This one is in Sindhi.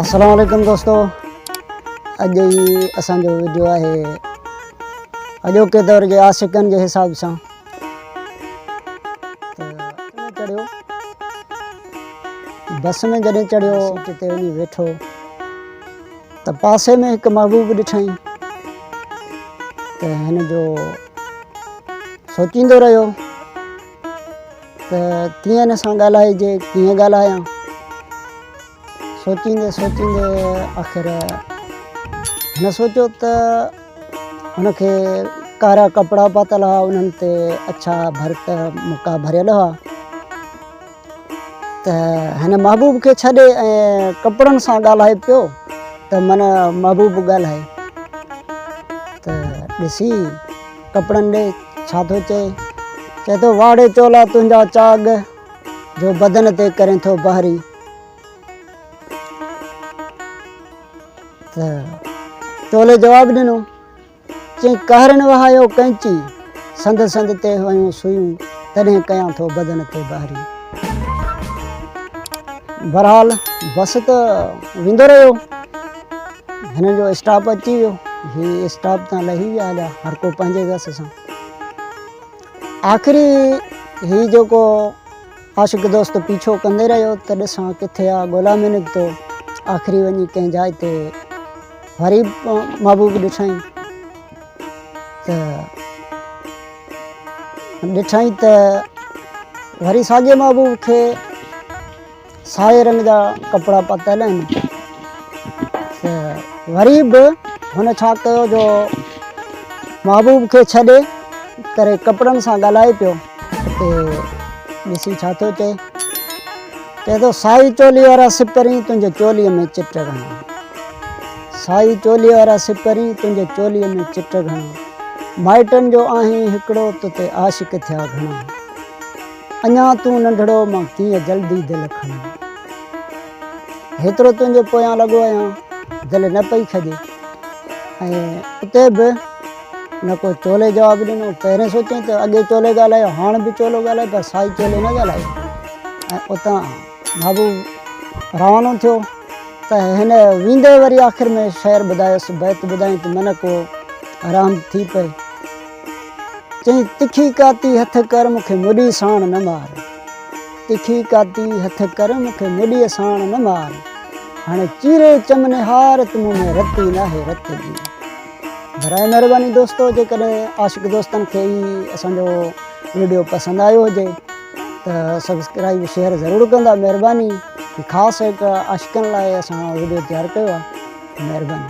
السلام عليڪم دوستو اڄ هي اسان جو وڊيو آهي اڄوڪي دور جي عاشقن جي حساب سان ته چڙهيو بس ۾ جڏهن چڙهيو سيٽ تي وڃي ويٺو ته پاسي ۾ هڪ محبوب ڏٺائين ته هن جو سوچيندو رهيو ته ڪيئن هن سان ڳالهائجي ڪيئن ڳالهايان سوچيندي سوچيندي آخر هن سوچيو ته هن کي ڪارا ڪپڙا پاتل هئا انهن تي اڇا ڀرت مڪا ڀريل هئا ته هن محبوب کي ڇڏي ۽ ڪپڙن سان ڳالهائي پيو ته من محبوب ڳالهائي ته ڏسي ڪپڙن ڏي ڇا ٿو چئي چئي ٿو واڙي چولا تنهنجا چاڳ جو بدن تي ڪرين ٿو بهري ته چولي جواب ڏنو چيائين قهرن وهايو ڪئنچي، سنڌ سنڌ تي هيون سوئيون، تڏهن ڪيان ٿو بدن تي بهري. بهرحال بس ته ويندو رهيو. هنن جو اسٽاپ اچي ويو. هي اسٽاپ تان لهي ويا هليا هر ڪو پنهنجي گس سان. آخري هي جيڪو عاشق دوست پيڇو ڪندي رهيو ته ڏسان ڪٿي آ ڳولا ۾ نڪتو. آخري وڃي ڪنهن جاء تي وري محبوب ڏٺائين ته ڏٺائين ته وري ساڳي محبوب کي سائي رنگ جا ڪپڙا پاتل آهن ته وري به هن ڇا ڪيو جو محبوب کي ڇڏي ڪري ڪپڙن سان ڳالهائي پيو اتي ڏسي ڇا ٿو چئي چئي ٿو سائي چولي وارا سپرين تنهنجي چوليء ۾ چٽ گهڻا. سائي چوليء وارا سپرين تنهنجي چوليء ۾ چٽ گهڻا. مائٽن جو آهين هڪڙو تو تي عاشق ٿيا گهڻا. اڃا تون ننڍڙو مان ڪيئن جلدي دل کڻان. هيترو تنهنجي پويان لڳو آهيان دل نه پئي کڄي. ۽ اتي به نه ڪو چولي جواب ڏنو. پهرين سوچيائين ته اڳي چولي ڳالهايو هاڻ به چولو ڳالهائي پر سائي چولي نه ڳالهايو. ۽ اتان محبوب روانو ٿيو ته هن ويندي وري آخر ۾ شعر ٻڌايس بيت ٻڌائين ته من ڪو آرام ٿي پئي. چيائين تکي ڪاتي هٿ ڪر مون کي مڏي ساڻ نه مار. تکي ڪاتي هٿ ڪر مون کي مڏيء ساڻ نه مار. هاڻي چيري چم نهار ته مون ۾ رت ئي ناهي رت جي. براء مهرباني دوستو جيڪڏهن عاشق دوستن کي هي اسان جو ويڊيو پسند آيو هجي ته سبسڪرائب شيئر ضرور ڪندا مهرباني خاص هڪ عاشقن لاء اسان ويڊيو تيار ڪيو آهي مهرباني.